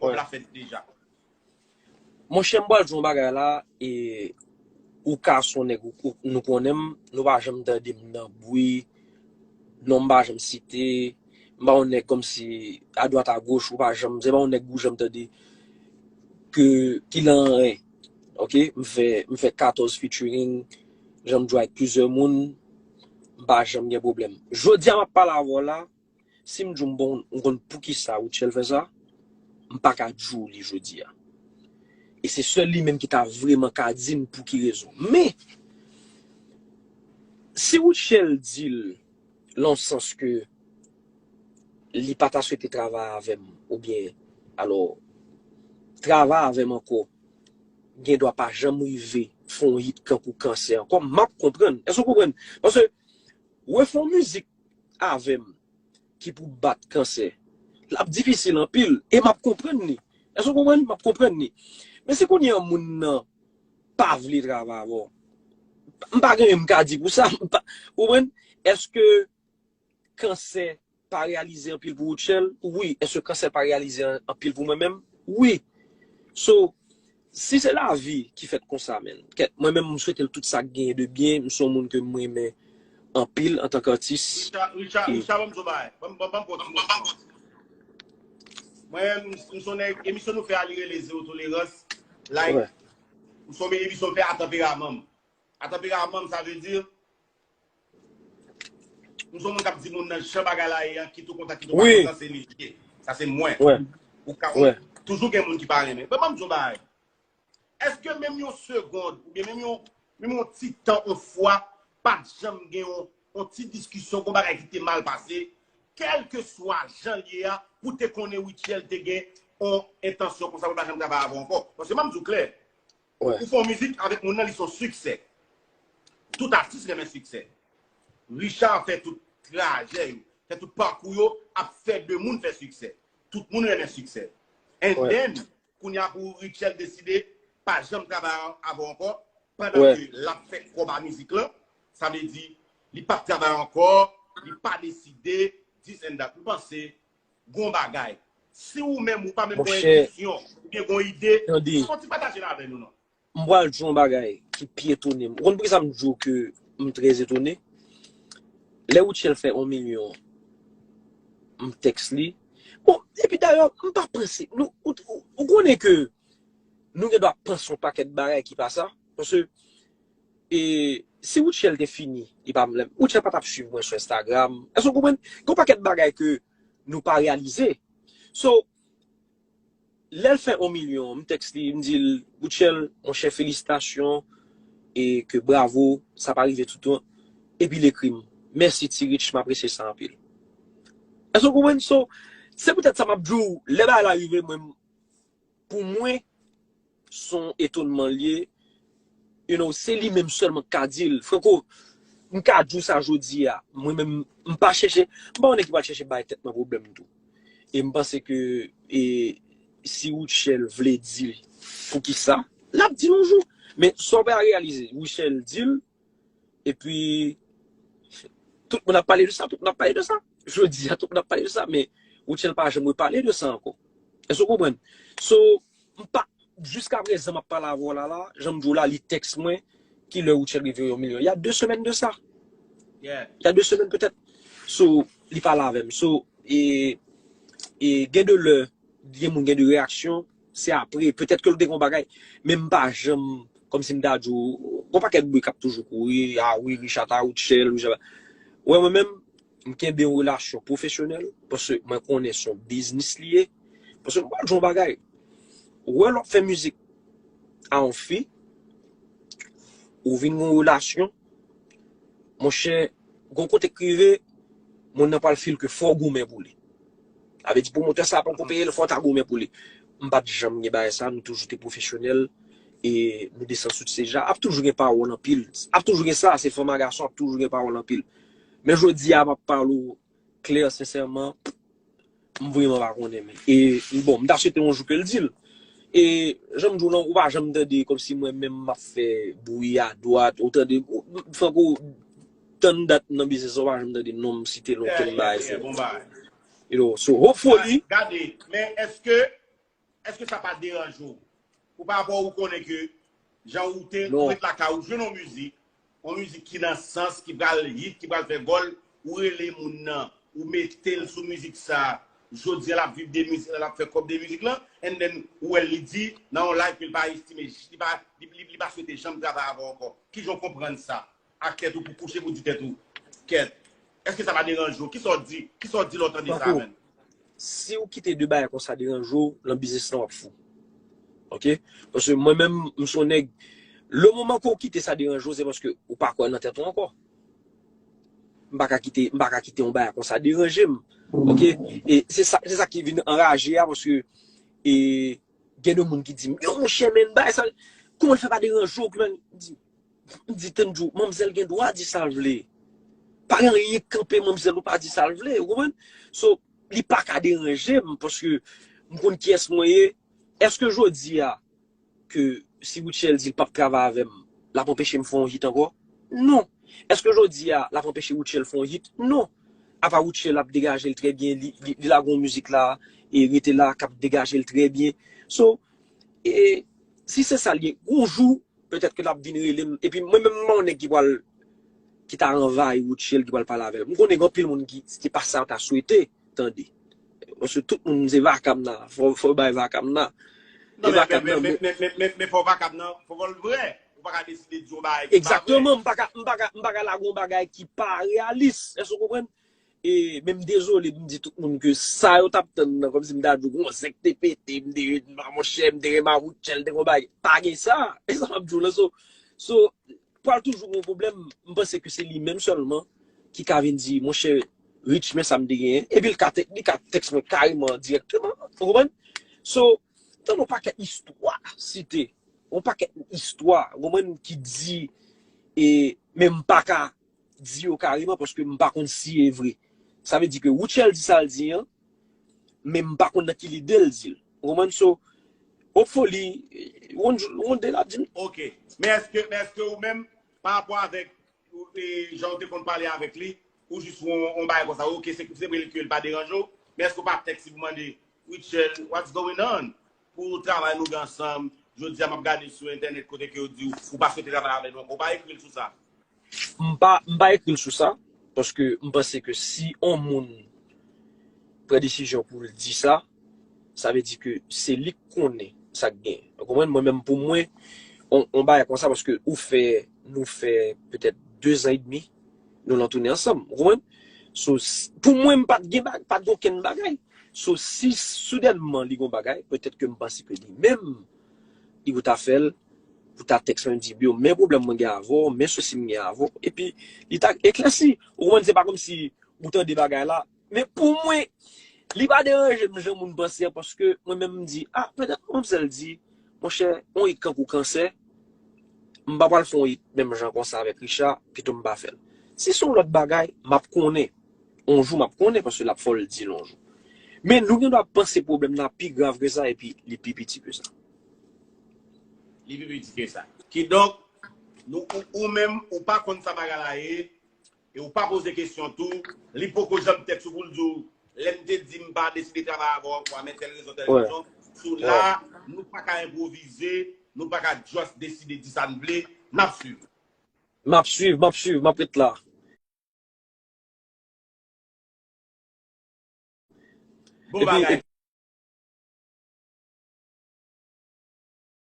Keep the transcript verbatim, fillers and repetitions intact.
kòb la fèt deja. Monchè, m pral di yon bagay la, e ou ka se yon nèg, ou, ou, nou konnen m, nou pa janm tande m nan bri, non m pa janm site, m pa yon nèg kòmsi adwat agoch, ou pa janm, se pa yon nèg ou janm tande ke, ki lan anyen. Ok, m fè, m fè katòz featuring, janm jwe ak plizyè moun, m pa janm gen pwoblèm. Jodi a m ap pale avè w la, si m di w m bon, m konn poukisa Rutshelle fè sa, m pa ka di w li jodi a. E se sèl li menm ki ta vrèman ka di m pou ki rezon. Men, si Rutshelle di l lan sans ke li pa ta swete travay avè m, oubyen, alò, travay avè m ankò, gen dwa pa janm rive fè yon hit kankou Kansè ankò, m ap konprann. Èske w konprann? Paske refè yon mizik avè m ki pou bat Kansè, l ap difisil anpil, e m ap konprann li. Èske w konprann? M ap konprann li. Men si kounye a moun nan pa vle travay avè w, m pa gen anyen m ka di pou sa. M pa, ou konprann? Èske Kansè pa reyalize anpil pou Rutshelle? Wi. Èske Kansè pa reyalize an- anpil pou mwen menm? Wi. So, si se lavi ki fèt konsa, men, kèt, mwen menm, m swete l tout sa k genyen de byen. M se yon moun ke m renmen anpil antanke atis. Richard, Richard, Richard, ban m di w bagay. Ban m, ban m, ban m kontinye. Mwen, m, m se yon nèg, emisyon nou fè a, li rele Zero Tolerans. Like, Wè. M se yon emisyon m fè a tanperaman m. A tanperaman m, sa vle di, m se yon moun k ap di moun nan jan bagay la ye a, kit ou kontan, kit ou pa Wi. Kontan, se li ye. Sa se mwen. Wè. Ou ka, Wè. Toujou gen moun ki pa renmen. Men ban m di yon bagay. Èske menm yon segond, oubyen menm yon, menm yon ti tan, yon fwa, pa t janm gen yon, yon ti diskisyon, yon bagay ki te mal pase, kèlkeswa jan l ye a, pou te konnen Rutshelle te gen yon entansyon konsa pou l pa janm travay avè w ankò? Paske ban m di w klè, Wè. Ou fè yon mizik avèk moun nan, li se yon siksè. Tout atis renmen siksè. Richard fè tout trajè yo, fè tout pakou yo, ap fè de moun fè siksè. Tout moun renmen siksè. And Wè. Then, kounye a pou Rutshelle deside pa janm travay avè w ankò, pandan Wè. Ke l ap fè kòb a mizik lan, sa vle di, li p ap travay ankò, li pa deside, this and that. M panse, gon bagay. Si ou menm, ou pa menm gon Monchè, enpresyon, oubyen gon ide, tande. Fò w ti pataje l avè nou, non. M pral di yon bagay ki pi etone m. Ou konn poukisa m di w ke m trè etone? Lè Rutshelle fè yon milyon, m tèks li. Bon, epi dayè, m pa panse. Nou, ou, ou, ou konnen ke nou gen dwa panse yon pakèt bagay ki pa sa. Paske, e, si Rutshelle te fini, li pa, Rutshelle pa t ap swiv mwen sou Instagram. Èske w konprann? Gen yon pakèt bagay ke nou pa reyalize. So, lè l fè yon milyon, m tèks li, m di l, Rutshelle, monchè, felisitasyon, e ke bravo, sa pa rive toutan. Epi l ekri m, mèsi Ti Rich, m apresye sa anpil. Èske w konprann? So, se poutèt sa m ap di w, lè bagay la rive, mwen, pou mwen, se yon etonman l ye, you know, se li menm sèlman k ka di l. Franco, m ka di w sa jodi a, mwen menm, m pa chèche, m pa yon nèg ki pral chèche bay tèt mwen pwoblèm tou. E m panse ke, e, si Rutshelle vle di l poukisa, l ap di l yon jou. Men sa w pa reyalize, Rutshelle di l, epi tout moun ap pale de sa, tout moun ap pale de sa. Jodi a, tout moun ap pale de sa, men Rutshelle pa janm repale de sa ankò. Èske w konprann? So, m pa, jiska prezan m ap pale avè w la, la, jan m di w la, li tèks mwen, ki lè Rutshelle rive yon milyon. Il y a deux semaines de ça. Yeah. Il y a deux semaines peut-être. So, li pale avè m. So, e, e gen de lè, gen moun gen de reyaksyon, se apre, petèt ke l te gen yon bagay, men m pa janm, kòmsi m ta di w, gon pakèt bri k ap toujou kouri, a wi, Richard ta Rutshelle, Richard ta. Wè, mwen menm, m kenbe yon relasyon pwofesyonèl, paske mwen konnen se yon biznis li ye. Paske m pral di w yon bagay, ou wè lè w ap fè mizik a yon fi, ou vin gen yon relasyon, monchè, gon kote k rive, moun nan pral feel ke fò w goumen pou li. Sa vle di pwomotè sa poko peye l, fò w ta goumen pou li. M pa t janm gen bagay sa, nou toujou te pwofesyonèl, e nou desann sou ti seja. Ap toujou gen pawòl anpil. Ap toujou gen sa, se fanm a gason, ap toujou gen pawòl anpil. Men jodi a, m ap pale w klè, sensèman, m vrèman pa konnen, men. E, bon, m ta swete yon jou ke l di l. E, jan m di w lan, ou pa janm tande kòmsi mwen menm m ap fè bri adwat, ou tande, ou, Franco, tann dat nan biznis, ou pa janm tande non m site non ken bagay. Yeah, bon bagay. You know, so hopefully. Gade, men èske, Èske sa pa deranje w? Pou pa rapò ou konnen ke jan ou te ou ret lakay ou jwenn yon mizik, yon mizik ki nan sans, ki pral hit, ki pral fè gòl, ou rele moun nan, ou mete l sou mizik sa, jodi a l ap viv de mizik lan, l ap fè kòb de mizik lan, and then ou wè li di nan yon live ke l pa estime, li pa, li, li, li pa swete janm travay avè w ankò. Kijan w konprann sa? Ak tèt ou pou kouche pou di tèt ou, kèt, èske sa pa deranje w? Kisa w di? Kisa w di lè w tande sa, menm? Si w kite de bagay konsa deranje w, nan biznis lan w ap fou. Ok? Paske mwen menm, m se yon nèg, le moman ke w kite sa deranje w, se paske ou pa kwè nan tèt ou ankò. M pa ka kite, m pa ka kite yon bagay konsa deranje m. Ok? E se sa, se sa ki vin anraje a, paske e, gen de moun ki di m, yo, monchè, men, bagay sa, kòman l fè pa deranje w, men, m di, m di, tann di w, manmzèl gen dwa di sa l vle. Pa gen anyen k kanpe manmzèl ou pa di sa l vle, ou konprann? So, li pa ka deranje m, paske m konn kiyès mwen ye. Èske jodi a, ke si Rutshelle di l p ap travay avè m, l ap anpeche m fè yon hit ankò? Non. Èske jodi a, l ap anpeche Rutshelle fè yon hit? Non. Apa Rutshelle ap degaje l trè byen, li, li, li lage yon mizik la, e rete la, k ap degaje l trè byen. So, e, si se sa l ye, yon jou, petèt ke l ap vin rele m. Epi mwen menm, m pa yon nèg ki pral, ki ta anvayi Rutshelle, ki pral pale avè l. M konnen gen anpil moun ki, se pa sa yo ta swete tande. Paske tout moun se vakam nan. Fò, fò bay vakam nan. Non, men, men, men, men, men, men, men fò vakam nan, fò l vrè. Ou pa ka deside di yon bagay ki pa vrè. Egzakteman, m pa ka, m pa ka, m pa ka lage yon bagay ki pa reyalis. Èske w konprann? E, men m dezole, m di tout moun ke sa yo t ap tann nan, kòmsi m ta di w, gon zèk te pete, m te, monchè, m te renmen Rutshelle, te gon bagay. Pa gen sa. E sa m ap di w la, so, so, pral toujou gon pwoblèm, m panse ke se li menm sèlman ki ka vin di, monchè, Rich, men sa m te genyen. Epi l ka, te- li ka tèks mwen kareman, dirèkteman. Ou konprann? So, tann yon pakèt istwa site. Yon pakèt istwa, ou konprann, ki di, e, men m pa ka di yo kareman paske m pa konn si e vre. Sa vle di ke Rutshelle di sa l di an, men m pa konn nan ki lide l di l. Ou konprann? So, hopefully, yon jou, yon de l ap di m. Ok. Men èske, men èske ou menm, pa rapò avèk e, jan ou te konn pale avèk li, ou jis wè yon, yon bagay konsa, ok, se, se vre ke l pa deranje w, men èske ou pa tèks li pou mande, Rutshelle, what's going on? Pou travay nou gen ansanm, jodi a m ap gade sou entènèt kote ke yo di w, ou pa swete travay avè nou ankò, ou pa ekri l sou sa? M pa, m pa ekri l sou sa, paske m panse ke si yon moun pran desizyon pou l di sa, sa vle di ke se li k konnen sa k gen. Ou konprann? Mwen menm, pou mwen, on, on bagay konsa, paske ou fè, nou fè petèt de zan edmi, nou lan tounen ansanm. Ou konprann? So, s- pou mwen, m pa t gen bag, pa t gen okenn bagay. So, si soudènman li gon bagay, petèt ke m panse ke li menm, li pou ta fè l, pou ta tèks mwen di, yo, men pwoblèm mwen gen avè w, men sousi m gen avè w. Epi, li ta eklèsi. Ou konprann? Se pa kòmsi ou tande bagay la, men pou mwen, li pa deranje m jan moun panse an, paske mwen menm m di, a, petèt manmzèl di, monchè, yon hit kankou Kansè, m pa pral fè yon hit menm jan konsa avèk Richard, pito m pa fè l. Si se yon lòt bagay, m ap konnen. Yon jou m ap konnen, paske l ap fò l di l yon jou. Men nou gen dwa panse pwoblèm nan pi grav ke sa, epi li pi piti ke sa. Li pi piti ke sa. Kidonk, nou, ou, ou menm, ou pa konn sa bagay la ye, e ou pa poze kesyon tou, li poko janm tèks ou pou l di w, lè m te di m pa deside travay avè w ankò a, men tèl rezon, tèl rezon. So la, nou pa ka enpwovize, nou pa ka just deside di sa n vle, n ap swiv. M ap swiv, m ap swiv, m ap ret la. Bon bagay.